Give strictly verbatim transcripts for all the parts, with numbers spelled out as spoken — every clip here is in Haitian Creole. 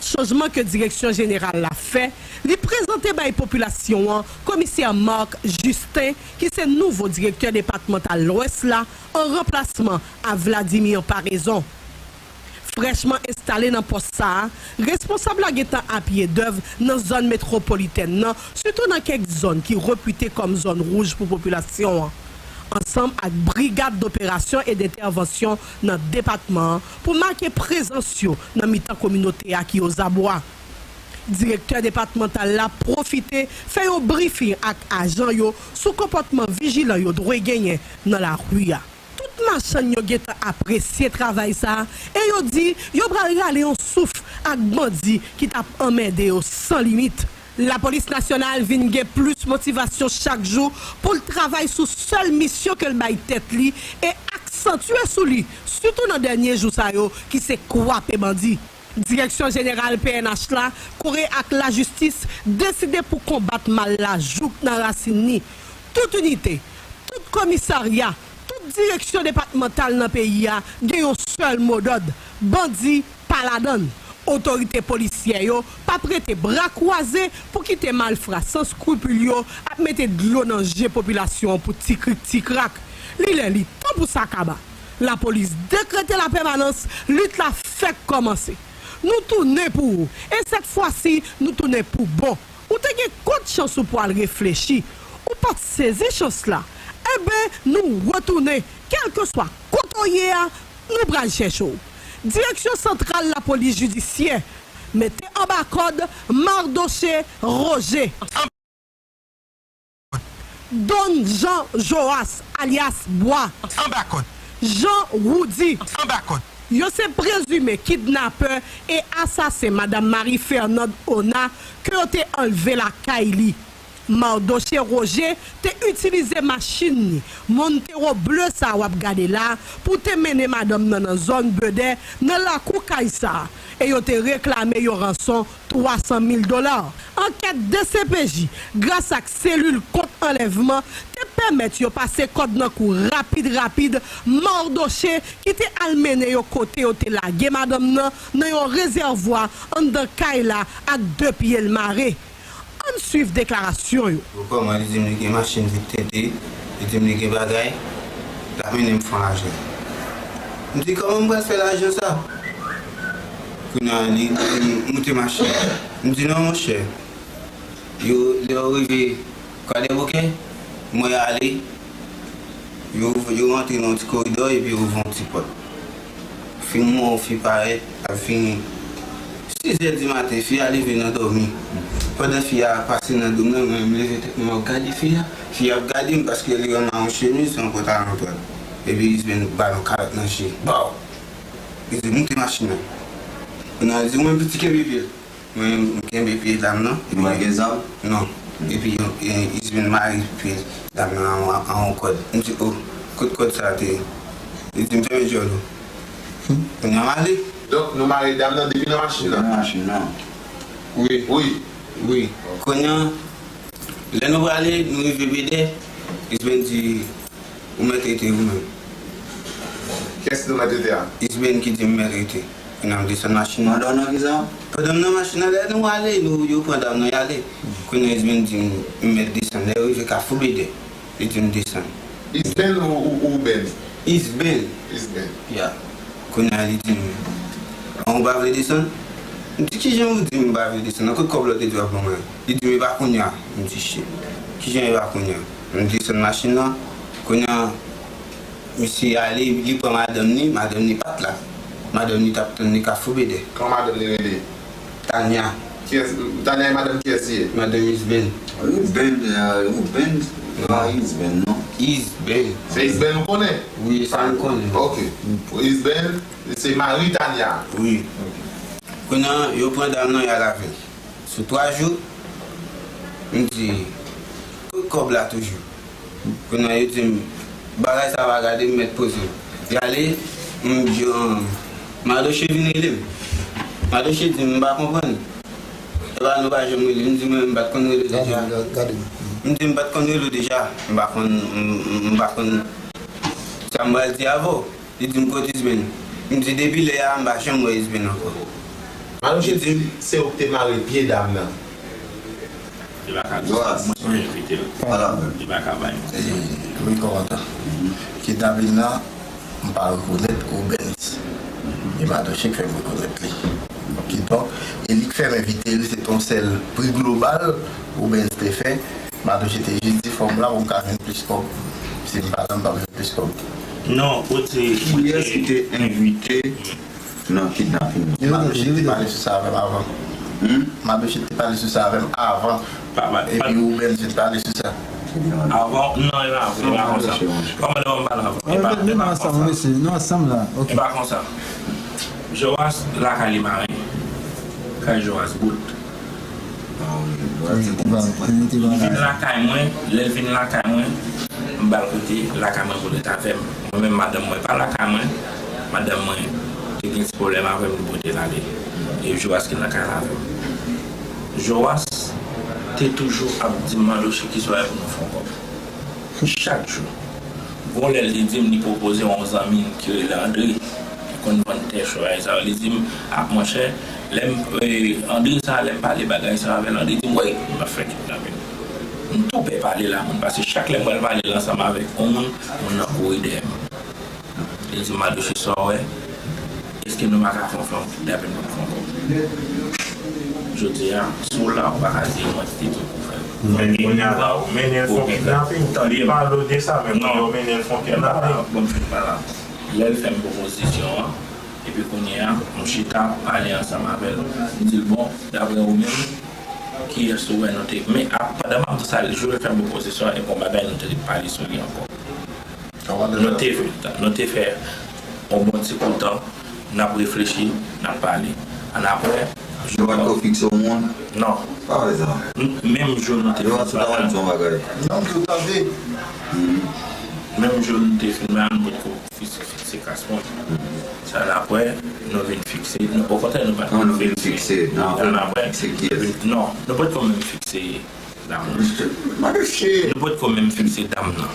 chanjman ke Direksyon Jeneral la fè, li prezante bay popilasyon an Komisè Marc Justin, ki se nouvo direktè depatmantal Lwès la, an ranplasman a Vladimir Paraison. Frèchman enstale nan pòs sa a, responsab la gentan apye dèv nan zòn metwopolitèn nan, sitou nan kèk zòn ki repite kòm zòn wouj pou popilasyon an, ansanm ak brigad doperasyon e dentèvansyon nan depatman an pou make prezans yo nan mitan kominote a ki ozabwa. Direktè depatmantal la pwofite fè yon brifing ak ajan yo sou konpòtman vijilan yo dwe genyen nan lari a. Tout machann yo gentan apresye travay sa a e yo di yo pral rale yon souf ak bandi ki t ap anmède yo san limit. Lapolis Nasyonal vin gen plis motivasyon chak jou pou l travay sou sèl misyon ke l bay tèt li e aksantye sou li, sitou nan dènye jou sa yo, ki se kwape bandi. Direksyon Jeneral P N H la, kore ak lajistis, deside pou konbat mal la jouk nan rasin li. Tout inite, tout komisarya, tout direksyon depatmantal nan peyi a gen yon sèl modòd: bandi pa ladan l. Otorite polisyè yo p ap rete bra kwaze pou kite malfra san skripil yo ap mete dlo nan je popilasyon an pou ti krik ti krak. Li lè li tan pou sa kaba. Lapolis dekrete lapèmanans, lit la fèk kòmanse. Nou tounen pou ou, e sèt fwa si, nou tounen pou bon. Ou te gen kot chans ou pwal reflechi. Ou pa t sezi chans la. Enben, nou retounen, kèlkeswa kote w ye a, nou pral chèche w. Direksyon Santral Lapolis Jidisyè, mete anba kòd Mardoche Roger. Don Jean Joas, alyas Bwa. Anba kòd. Jean Roudy. Anba kòd. Yo se prezime kidnapè e asasen madanm Marie Fernande Ona ke yo te anlve lakay li. Mardoche Roger te itilize machin li, Montero ble sa w ap gade la, pou te mennen madanm nan nan zòn Bedè, nan lakou kay sa a, e yo te reklame yon ranson twa san mil dola. Ankèt D C P J, gras ak selil kont anlèvman, te pèmèt yo pase kòd nan kou rapid rapid Mardoche, ki te al mennen yo kote yo te lage madanm nan, nan yon rezèvwa anndan kay la ak de pye l mare. Ann swiv deklarasyon yo. Yo kòman li di m li gen machin vit tente, li di m li gen bagay, l ap mennen m fè yon lajan. M di, kòman m pral fè lajan sa? Kounye a, li di m moute machin. M di, non, monchè. Yo, lè yo rive Kwadèboukè, mwen ale, yo, yo rantre nan yon ti koridò epi yo ouvri yon ti pòt. Fi m wè yon fi parèt, ap vini. Sizè di maten, fi a leve nan dòmi. Pandan fi a pase nan do m nan, mwen menm leve tèt mwen, m ap gade fi a. Fi a ap gade m paske li wè m ak yon chemiz, yon pantalon dwat. Epi Isben ba l yon kalòt nan je. Baw! Li di, moute machin nan. Kounye a, li di, ou menm piti kenbe pye l. Mwen, m kenbe pye dam nan. Ou pa gen zam? Non. Epi, e, Isben mare pye dam nan an, an yon kòd. M di, o, kot kòd sa a te ye? Li di m fèmen djòl ou. Kounye a m ale. Donk, nou mare dam nan depi nan machin nan? Depi nan machin nan. Wi. Wi. Wi. Kounye a, lè nou prale, nou rive Bedè, Isben di, ou mèt rete ou menm. Kiyès nou mèt rete a? Isben ki di m mèt rete. Kounye a m desann machin nan. Pandan w nan kisa? Pandan m nan machin nan, lè nou ale, nou, yo pran dam nan, y ale. Kounye a Isben di m, m mèt desann. Lè yo rive Kafou Bedè, li di m desann. Isben ou, ou, ou Ben? Isben. Isben. Ya. Kounye a li di m, an ou pa vle desann? M di, kijan ou di m pa vle desann? Nan kot kòb la w te di w ap ban mwen? Li di m, e pa kounye a. M di, shit. Kijan e pa kounye a? M desann machin nan. Kounye a, misye ale, li pran madanm li, madanm li pa t la. Madanm li t ap tann li Kafou Bedè. Kòman madanm li rele? Tanya. Kiyès, Tanya e madanm kiyès li ye? Madanm Isben. Isben, euh, Isben. Non. Pa Isben, non. Isben. Se Isben ou konnen? Wi, sa m konnen. Ok. Isben, se mari Tanya. Wi. Ok. Kounye a, yo pran dam nan, y al avè l. Sou twa jou, m di, kot kòb la toujou? Kounye a, yo di m, bagay sa pa gade m, mèt poze m. Y ale, m di, an, Madoche vin rele m. Madoche di m, m pa konprann. Epa nou pa janm rele. M di, mwen, m pa t konn rele deja. Gade, gade. M di, m pa t konn rele deja. M pa konn, m, m, m pa konn sa m pral di avè w. Li di m, kote Isben? M di, depi lè a, m pa janm wè Isben ankò. Madoche di se ou ki te mare pye dam nan. Li pa ka di sa. Mwen, mwen envite l. Li pa ka bay mwen. Wi, kòmandan. Kidnapin nan, m pa rekonèt Rubens. E Madoche k fè m rekonèt li. Kidonk, e li k fè m envite l, se t on sèl pri global Rubens te fè. Madoche te jis di fò m la pou m ka jwenn plis kòb. Si m pa la, m p ap jwenn plis kòb. Non, ou te, ou te. Kiyès ki te envite nan kidnapin? Madoche te pale sou sa avè m avan. Hmm? Madoche te pale sou sa avè m avan. Epi Rubens te pale sou sa. Avan, non, e pa, e pa konsa. Kòmandan, m pale avan. E pa, e pa konsa. E pa konsa. Joas lakay li mare. Kay Joas bout. Li vin lakay mwen, lè l vin lakay mwen, m ba l kote lakay mwen pou l ret avè m. Mwen menm, madanm mwen pa lakay mwen, madanm mwen te gen ti pwoblèm avè m, li pote l ale. E Joas ki lakay la avè m. Joas te toujou ap di m, Madoche, ki swa pou nou fè yon kòb. Chak jou. Gon lè li di m li pwopoze yon zanmi l ki rele Andre, ki konn vann tè chway sa yo. Li di m, a, monchè, lè m, e, Andre sa, lè m pale bagay sa avè l, Andre di m, wi, m ap fè kidnapin. M tou pè pale la, moun, paske chak lè m pral pale l ansanm avèk yon moun, moun nan kouri dèyè m. Li di m, Madoche, sa w wè, èske nou pa ka fè yon, fè yon kidnapin pou n fè yon kòb? Jodi a, si w la, ou pa ka di yon kantite twòp pou fè. Men kounye a la, ou mennen l fè yon kidnapin. Tande m. Pale w de sa, men kounye a ou mennen l fè yon kidnapin. Ban m fin pale la. Lè l fè m pwopozisyon an, epi kounye a, m chita pale ansanm avè l. M di l, bon, daprè ou menm, kiyès ou wè nou te. Men, a, pandan m ap di sa, jou l fè m pwopozisyon an, e gon bagay nou te pale sou li ankò. Nou te, nou te fè yon bon ti kou tan, n ap reflechi, n ap pale. Annapre, yo pa t ko fikse yon moun? Non. Pa vre sa. Menm jou nou te fin pale. Yo pa t di yon bagay. Non, m tou tande. Menm jou nou te fin pale, nou pa t ko fikse, fikse klas moun. Sa annapre, nou vin fikse, nou, okontrè, nou pa t ko fikse. Annapre, non, nou pa t ko menm fikse. Dam nan. Nou potko menm fikse dam nan.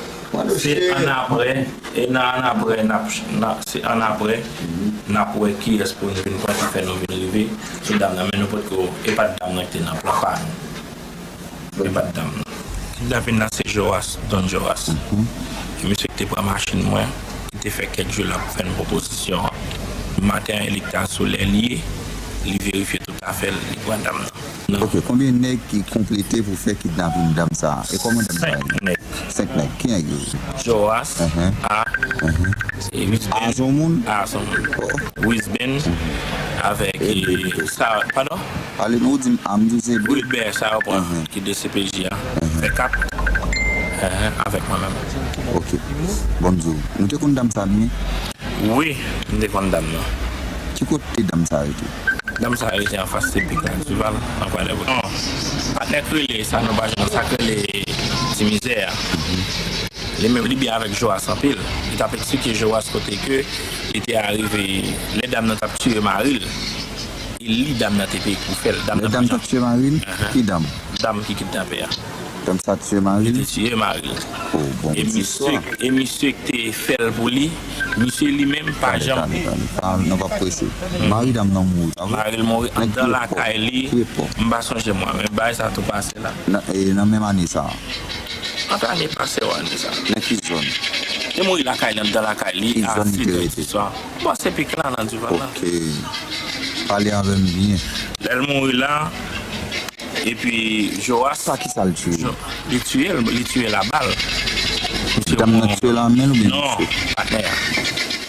Se annapre, e nan annapre, n ap, n ap, se annapre, n ap wè kiyès pou n vin pran ki fè nou vin rive sou dam nan, men nou potko, e pa t dam nan ki te nan plan pa nou. E pa t dam nan. Kidnapin nan se Joas, Don Joas. E misye ki te pran machin mwen, ki te fè kèk jou la pou fè n pwopozisyon an. Maten an, e li ki t al sou lè li ye, li verifye tout afè l, li pran dam nan. Ok, konbyen nèg ki konplete pou fè kidnapin dam sa a? E kòman dam sa a ye? Senk nèg. Senk nèg. Ki nèg yo ye? Joas, A, e Wisben. A se yon moun? A se yon moun. Wisben, avèk, e, sa, padon? Ale, nou di m, a, m di w se Wilbert, sa yo pran, ki D C P J a. Fè kat. Avèk mwen menm. Ok. Bon, m di w, nou te konn dam sa byen? Wi, m te konn dam nan. Ki kote dam sa rete? Dam sa rete anfas Sepik la, Duval, nan Kwadèboukè. Non, patnè k rele sa, nou pa jwenn sa k rele Ti Mizè a. Li menm, li byen avèk Joas anpil. Li t ap eksplike Joas kote ke li te arive, lè dam nan t ap tiye mari l. E li dam nan te peye pou fè l. Lè dam t ap tiye mari l? Ki dam? Dam ki kidnape a. Dam sa tiye mari l? Li te tiye mari l. Oh, bon, e misye, e misye ki te fè l pou li, misye li menm pa janm. Tande, tande, tande. Pa, nou p ap prese. Mari dam nan mouri, pa vre? Mari l mouri anndan lakay li. M pa sonje mwa, men bagay sa tou pase la. Nan, e, nan menm ane sa a? Ant ane pase yo ane sa. Nan ki zòn? Li mouri lakay li, anndan lakay li, a sis è di swa. Bò Sepik la, nan Duval la. Ok. Pale avè m byen. Lè l mouri la, epi Joas. Pa kisa l tiye? Li tiye l, li tiye l a bal. Dam nan tiye l a men l oubyen misye? Non, patnè a.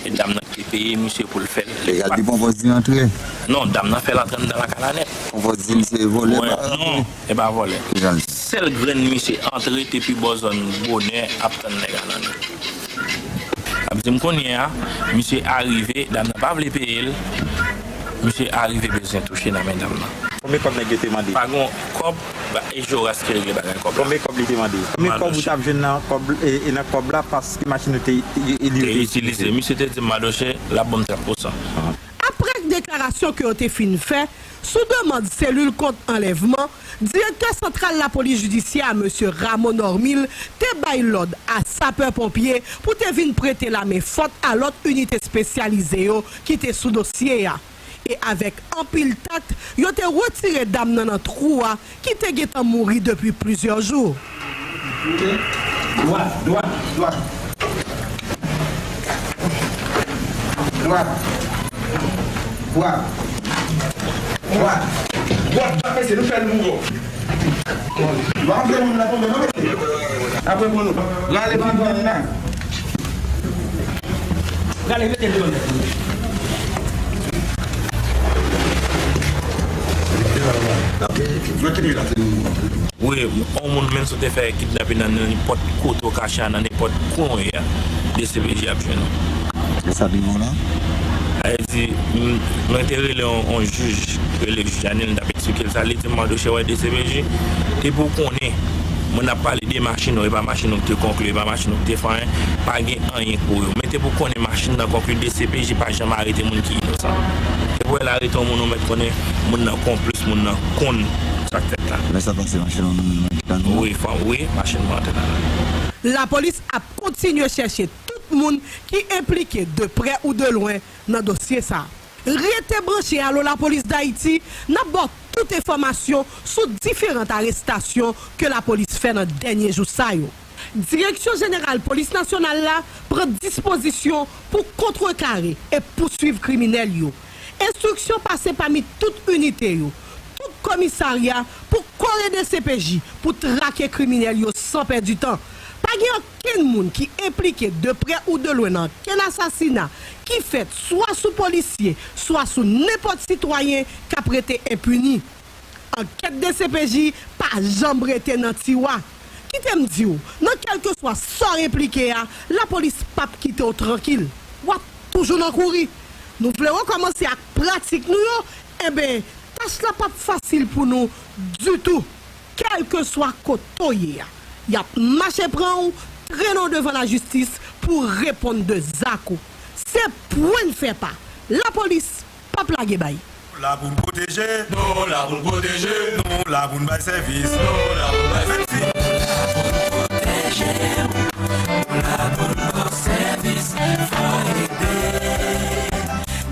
E dam nan ki te peye misye pou l fè l. Egal, li pran pòz li antre? Non, dam nan fè l antre anndan lakay la nèt. Pran pòz li se vòlè pa? Non, e pa vòlè. Sèl grenn misye antre te pi bò zòn bonè ap tann nèg a nan nèt. Ap di m kounye a, misye arive, dam nan pa vle peye l, misye arive bezwen touche nan men dam nan. Konbyen kòb nèg yo te mande? Pa gon kòb, e Joas ki regle bagay kòb la. Konbyen kòb li te mande? Konbyen kòb ou t ap jwenn nan kòb, e, e nan kòb la paske machin ou te, e, e, li te itilize? Misye te di m, Madoche, l ap ban m trant pou san. Aprè deklarasyon ke yo te fin fè, sou demann selil kont anlèvman, direktè santral lapolis jidisyè a, mesye Rameau Normil, te bay lòd a sapè ponpye pou te vin prete lamen fòt a lòt inite espesyalize yo ki te sou dosye a. e avèk anpil tak, yo te retire dam nan nan twou a ki te gentan mouri depi plizyè jou. Dwat, dwat, dwat. Dwat. Dwat. Dwat. Dwat, dwat, mesye, nou fè l mouri. Bon, antre moun nan tonbe non, mesye. Apre moun, rale ban moun nan. Rale, mete l deyò nèt. Yo kite la, se nou. Wi, yon moun menm si w te fè kidnapin nan nenpòt kote w kache a, nan nenpòt kwen w ye a, D C P J ap jwenn ou. E sa li bon la? Sa vle di, m, mwen te rele yon, yon jij, rele jij Anil, m t ap eksplike l sa, li di m, Mardochée, wè D C P J, depi w konnen, moun ap pale de machin ou, e pa machin ou ki te konkli, e pa machin ou ki te fè anyen, pa gen anyen pou yo. Men depi w konnen machin nan konkli, D C P J pa janm arete moun ki inosan. Depi w wè l arete yon moun, ou mèt konnen moun nan konplis, moun nan konn sa k fèt la. Lè sa pase, machin nan nan ki ta nou? Wi, fò, wi, machin mwen antre nan. Lapolis ap kontinye chèche tout moun ki enplike de prè ou de lwen nan dosye sa a. Rete branche Allo Lapolis Dayiti, n ap ba w tout enfòmasyon sou diferan arestasyon ke lapolis fè nan dènye jou sa yo. Direksyon Jeneral Polis Nasyonal la pran dispozisyon pou kontrekare e pouswiv kriminèl yo. Enstriksyon pase pami tout inite yo, tout komisarya pou kore D C P J pou trake kriminèl yo san pèdi tan. Pa gen okenn moun ki enplike de prè ou de lwen nan okenn asasina ki fèt swa sou polisye, swa sou nenpòt sitwayen k ap rete enpini. Ankèt D C P J pa janm rete nan tiwa. Kite m di w, nan kèlkeswa sa w enplike a, lapolis p ap kite w trankil. W ap toujou nan kouri. Nou vle rekòmanse ak pratik nou yo? Enben, tach la p ap fasil pou nou ditou. Kèlkeswa kote w ye a, y ap mache pran w, trennen w devan lajistis pou w reponn de zak ou. Se pwen n fè pa. Lapolis p ap lage bay. Nou la pou n pwoteje. Nou la pou n pwoteje. Nou la pou n bay sèvis. Nou la pou n bay sèvis. Menm si nou la pou n pwoteje w. Nou la pou n ba w sèvis. Fò ede.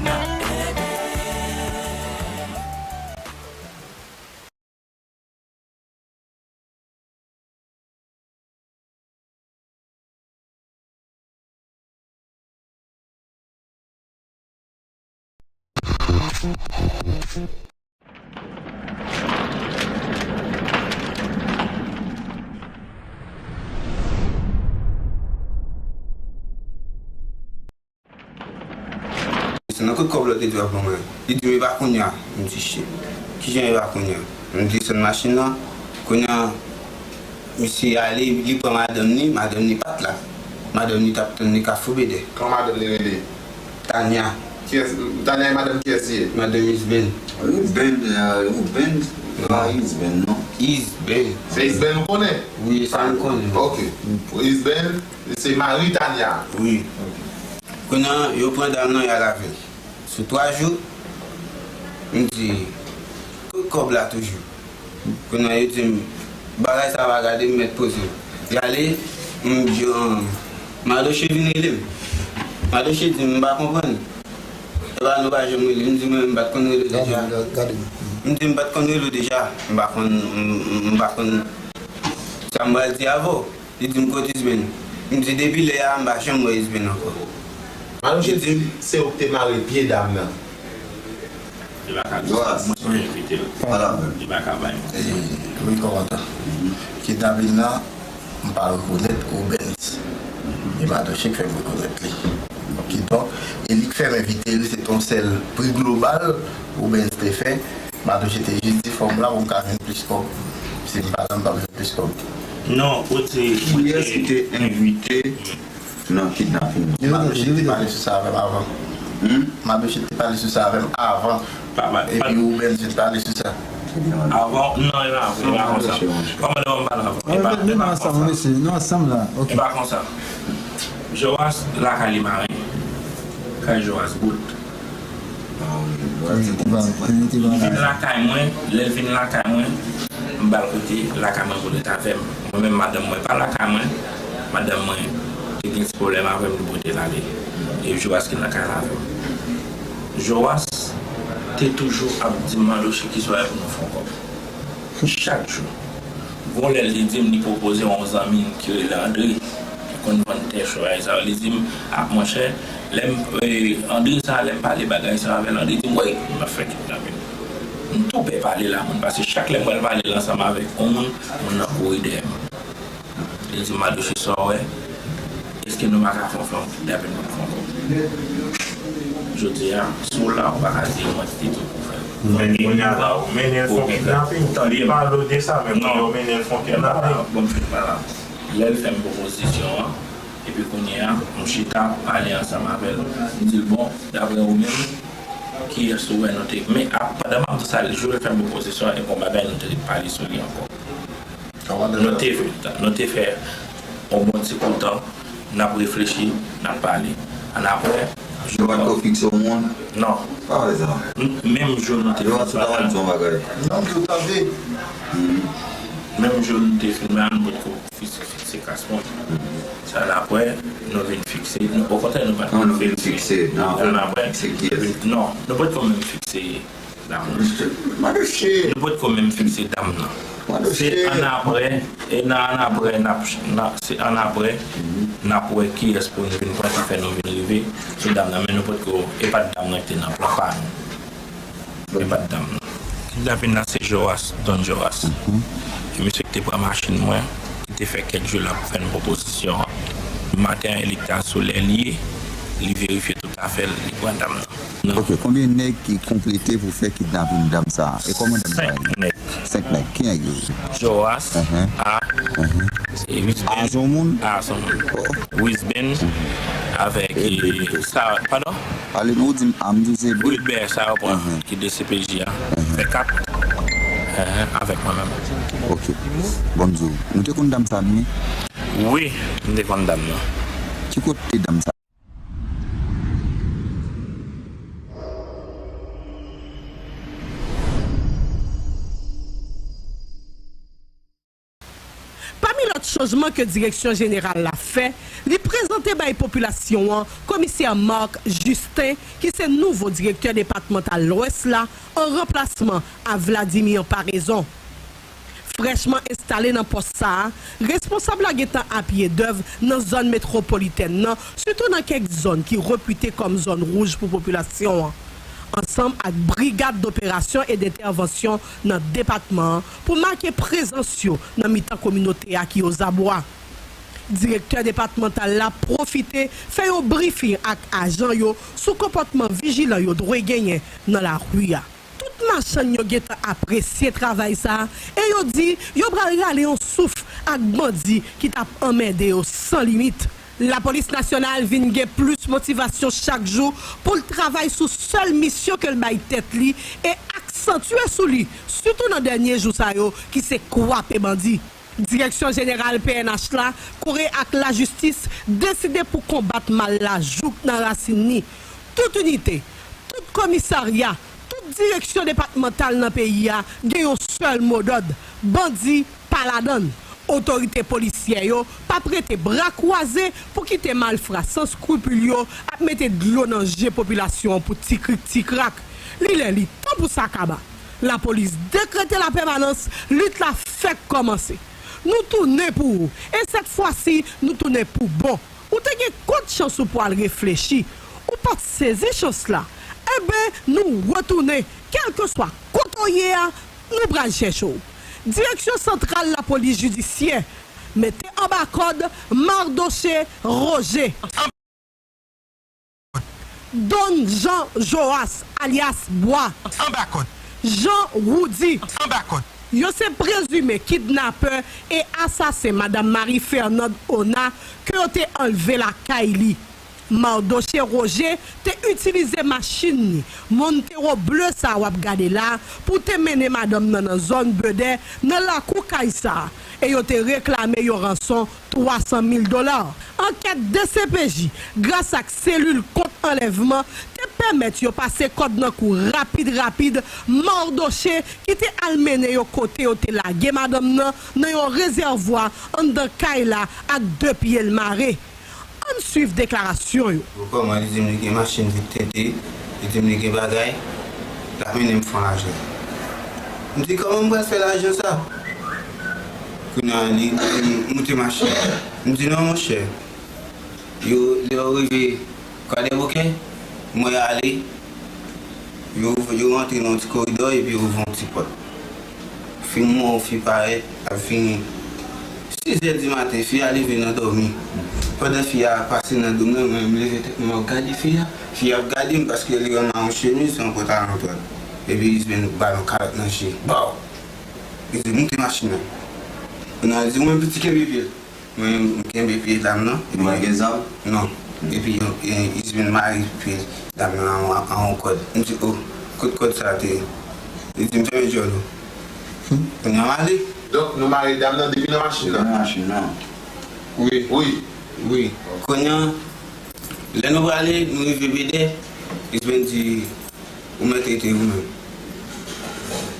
N ap ede. Se nan kot kòb la te di w ap ban mwen. Li di m, "E pa kounye a." M di, "Shit, kijan e pa kounye a?" M desann machin nan. Kounye a, misye ale, li pran madanm ni, madanm ni pa t la. Madanm ni t ap tann li Kafou Bedè. Kòman madanm ni rele? Tanya. Kiyès, Tanya e madanm kiyès li ye? Madanm Isben. Isben, euh, Isben. Non, pa Isben, non. Isben. Se Isben ou konnen? Wi, sa m konnen. Ok. Isben, se mari Tanya. Wi. Kounye a, yo pran dam nan, y al avè l. Sou twa jou, m di, "Kot kòb la toujou?" Kounye a, yo di m, "Bagay sa pa gade, m mèt poze m." Y ale, m di, "An, Madoche vin rele m." Madoche di m, "M pa konprann. E pa nou pa janm rele." M di, "Mwen, m pa t konn rele w deja." Gade, gade. M di, "M pa t konn rele w deja. M pa konn, m, m, m pa konn sa m pral di avè w." Li di m, "Kot Isben?" M di, "Depi lè a, m pa janm wè Isben ankò." Madoche di, se ou ki te mare pye dam nan. Li pa ka di sa, mwen se mwen envite l. Li pa ka bay mwen. Wi, kòmandan. Kidnapin nan, m pa rekonèt Obens. E Madoche k fè m rekonèt li. Kidonk, e li k fè m envite l, se t on sèl pri global Obens te fè. Madoche te jis di fò m la pou m ka jwenn plis kòb. Si m pa la, m p ap jwenn plis kòb. Non, ou te, ou te... Kiyès ki te envite nan kidnapin nan? Madoche te pale sou sa avè m avan. Hmm? Madoche te pale sou sa avè m avan. Epi Obens te pale sou sa. Avan, non, e pa, e pa konsa. Kòmandan, m pale avan. E pa, e pa konsa. Nou ansanm la. Ok. E pa konsa. Joas lakay li maren. Kay Joas bout. Li vin lakay mwen, lè l vin lakay mwen, m ba l kote lakay mwen pou l ret avè m. Mwen menm, madanm mwen pa lakay mwen, madanm mwen te gen ti pwoblèm avè m, li pote l ale. E Joas ki lakay la avè m. Joas, Te toujou ap di m, Mardochée, ki swa pou nou fè yon kòb. Chak jou. Gon lè li di m li pwopoze yon zanmi ki rele André, ki konn vann tè chway sa yo. Li di m, a, monchè, lè m, e, André sa, lè m pale bagay sa avè l, André di m, wi, m ap fè kidnapin. M tou pè pale la, moun, paske chak lè m pral pale l ansanm avèk yon moun, moun nan kouri dèyè m. Li di m, Mardochée, sa w wè, èske nou pa ka fè yon, fè yon kidnapin pou nou fè yon kòb? Jodi a, si w la, ou pa ka di yo manti, te di w pou fè l. Men kounye a la, ou mennen l fè yon kidnapin. Tande m. Li pale w de sa, men kounye a ou mennen l fè yon kidnapin. Bon, m fin pa la. Lè l fè m pwopozisyon an, epi kounye a, m chita, m pale ansanm avè l. M di l, bon, daprè ou menm, kiyès ou wè nou te. Men, ap, pandan m ap di sa, jou l fè m pwopozisyon an, e gon bagay nou te ret pale sou li ankò. Nou te, nou te fè yon bon ti kou tan, n ap reflechi, n ap pale. Annapre, yo pa t ko fikse yon moun? Non. Pa fè sa. M-, menm jou nou te fin pale. Yo pa t di yon bagay. Non, m tou tande. Menm jou nou te fin pale, nou pa t ko fikse, fikse klas moun. Sa annapre, nou vin fikse. Nou, okontrè, nou pa t ko fikse. Non, nou vin fikse. Non, nou pa t ko menm fikse. Dam nan. Madoche. Nou potko menm fikse dam nan. Madoche. Se annapre, e nan annapre, n ap, n ap, se annapre, n ap wè kiyès pou nou vin pran ki fè nou vin rive sou dam nan. Men nou potko, e pa t dam nan ki te nan plan pa nou. E pa t dam nan. Kidnapin nan se Joas, Don Joas. E misye ki te pran machin mwen, ki te fè kèk jou l ap fè n pwopozisyon an. Maten an, e li ki t al sou lè li ye, li verifye tout afè l, li pran dam nan. Non. Ok, konbyen nèg ki konplete pou fè kidnapin dam sa a? E kòman dam sa a ye? Senk nèg. Senk nèg. Ki nèg yo? Joas, A, e, Wisben. A se yon moun? A se yon moun. Oh. Wisben, avèk, e, sa, padon? Pale nou, di m, a, m di w se Wi-, Wilbert, sa yo pran, ki D C P J a. Fè kat. Avèk mwen menm. Ok. Bon, m di w, nou te konn dam sa byen? Wi, m te konn dam nan. Ki kote dam sa? Pami lòt chanjman ke Direksyon Jeneral la fè, li prezante bay popilasyon an Komisè Marc Justin, ki se nouvo Direktè Depatmantal Lwès la, an ranplasman a Vladimir Paraison. Frèchman enstale nan pòs sa a, responsab la gentan apye dèv nan zòn metwopolitèn nan, sitou nan kèk zòn ki repite kòm zòn wouj pou popilasyon an, ansanm ak brigad doperasyon e dentèvansyon nan depatman an pou make prezans yo nan mitan kominote a ki ozabwa. Direktè depatmantal la pwofite fè yon brifing ak ajan yo sou konpòtman vijilan yo dwe genyen nan lari a. Tout machann yo gentan apresye travay sa a e yo di yo pral rale yon souf ak bandi ki t ap anmède yo san limit. Lapolis nasyonal vin gen plis motivasyon chak jou pou l travay sou sèl misyon ke l bay tèt li e aksantye sou li, sitou nan dènye jou sa yo, ki se kwape bandi. Direksyon Jeneral P N H la, kore ak lajistis, deside pou konbat mal la jouk nan rasin li. Tout inite, tout komisarya, tout direksyon depatmantal nan peyi a gen yon sèl modòd, bandi pa ladan l. Otorite polisyè yo p ap rete bra kwaze pou kite malfra san skripil yo ap mete dlo nan je popilasyon an pou ti krik ti krak. Li lè li tan pou sa kaba. Lapolis dekrete lapèmanans, lit la fèk kòmanse. Nou tounen pou ou, e sèt fwa si, nou tounen pou bon. Ou te gen kot chans ou pwal reflechi. Ou pa t sezi chans la. Enben, nou retounen. Kèlkeswa kote w ye a, nou pral chèche w. Direksyon Santral Lapolis Jidisyè, mete anba kòd Mardochée Roger. Don Jean Joas, alyas Bwa. Anba kòd. Jean Roudy. Anba kòd. Yo se prezime kidnapè e asasen Madanm Marie Fernande Ona ke yo te anlve lakay li. Mardochée Roger te itilize machin li, Montero ble sa w ap gade la, pou te mennen madanm nan nan zòn Bedè, nan lakou kay sa a, e yo te reklame yon ranson twa san mil dola. Ankèt D C P J, gras ak selil kont anlèvman, te pèmèt yo pase kòd nan kou rapid rapid Mardochée ki te al mennen yo kote yo te lage madanm nan, nan yon rezèvwa anndan kay la ak de pye l mare. Ann swiv deklarasyon yo. Kòman li di m li gen machin vit tente, li di m li gen bagay. l ap mennen m fè yon lajan. M di, "Kòman m pral fè lajan sa?" Kounye a, li, li moute machin. M di, "Non, monchè." Yo, lè yo rive Kwadèboukè, mwen ale, yo, yo rantre nan yon ti koridò epi yo ouvri yon ti pòt. Fi m wè yon fi parèt, ap vini. Sizè di maten, fi a leve nan dòmi. Pandan fi a pase nan do m nan, mwen menm leve tèt mwen, m ap gade fi a. Fi a ap gade m paske li wè m a yon chemiz, yon pantalon dwat. Epi Isben ba l yon kalòt nan je. Baw! Li di, "Moute machin nan." Kounye a, li di, "Ou menm piti, kenbe pye l." Mwen, m kenbe pye dam nan. Ou pa gen zam? Non. Epi, e, Isben mare pye dam nan an, an yon kòd. M di, "O, kot kòd sa a te ye?" Li di m, "Fèmen djòl ou." Kounye a m ale. Donk, nou mare dam nan depi nan machin nan? Depi nan machin nan. Wi. Wi. Wi. Kounye a, lè nou prale, nou rive Bedè, Isben di, "Ou mèt rete ou menm."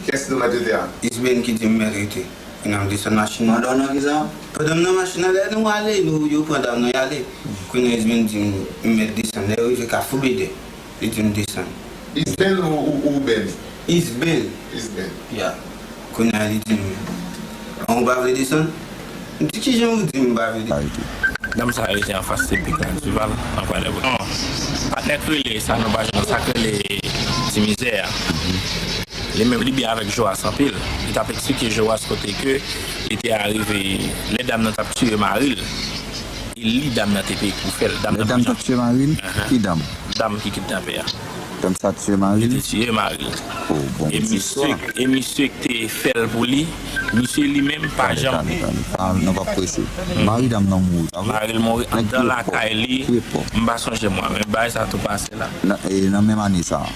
Kiyès nou mèt rete a? Isben ki di m mèt rete. Kounye a m desann machin nan. Pandan w nan kisa? Pandan m nan machin nan, lè nou ale, nou, yo pran dam nan, y ale. Kounye a Isben di m, m mèt desann. Lè yo rive Kafou Bedè, li di m desann. Isben ou, ou, ou Ben? Isben. Isben. Ya. Kounye a li di m, "An, ou pa vle desann?" M di, "Kijan ou di m pa vle desann?" Dam sa rete anfas T P K Duval, an Kwadèboukè. Non, patnè k rele sa, nou pa jwenn sa k rele ti mizè a. Li menm, li byen avèk Joas anpil. Li t ap eksplike Joas kote ke li te arive, lè dam nan t ap tiye mari l, e li dam nan te peye pou fè l. Dam nan t ap tiye mari l? Ki dam? Dam ki kidnape a. Dam sa tiye mari l? Li te tiye mari l. Oh, bon, e misye, e misye ki te fè l pou li, misye li menm pa janm. Tande, tande, tande. Pa, nou p ap prese. Mari dam nan mouri, pa vre? Mari l mouri anndan lakay li. M pa sonje mwa, men bagay sa tou pase la. Nan, e, nan menm ane sa a?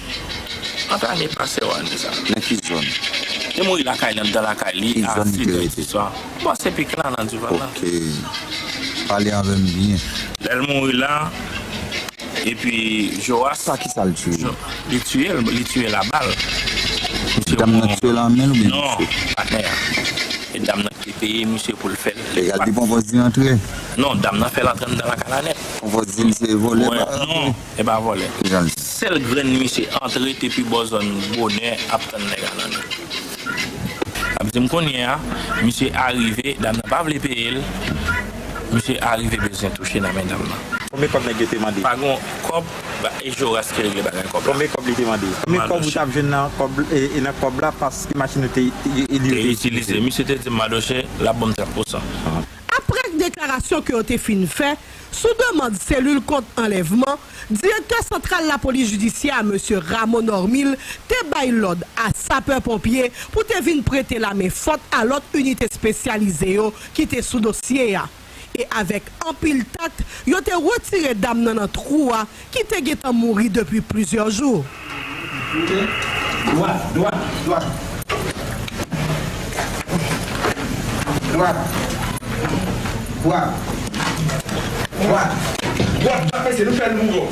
Ant ane pase yo ane sa. Nan ki zòn? Li mouri lakay li, anndan lakay li, a sis è di swa. Bon, se pik la, nan Duval la. Ok. Pale avè m byen. Lè l mouri la, epi Joas. Pa kisa l tiye? Li tiye l, li tiye l a bal. Dam nan tiye l a men l oubyen misye? Non, patnè a. E dam nan ki te peye misye pou l fè l. Egal, depi yon vòs di antre. Non, dam nan fè l antre anndan lakay la nèt. Yon vòs di l se vòlè, pa non, e pa vòlè. Sèl grenn misye antre te pi bò zòn bonè ap tann nèg a nan nèt. Ap di m kounye a, misye arive, dam nan pa vle peye l. Misye arive bezwen touche nan men dam nan. Konbyen kòb nèg yo te mande? Pa gen kòb, ba, e Joras ki regle bagay kòb la. Konbyen kòb li te mande? Konbyen kòb ou t ap jwenn nan kòb, e, e nan kòb la paske machin ou te, e, e li te itilize? Misye te di m, Madoche, l ap ban m trant pousan. Aprè deklarasyon ke yo te fin fè, sou demann selil kont anlèvman, direktè santral lapolis jidisyè a, mesye Rameau Normil, te bay lòd a sapè ponpye pou te vin prete lamen fòt a lòt inite espesyalize yo ki te sou dosye a. E avèk anpil tak, yo te retire dam nan nan twou a ki te gentan mouri depi plizyè jou. Dwat, dwat, dwat. Dwat. Dwat. Dwat. Dwat, dwat, mesye, nou fè l mouri.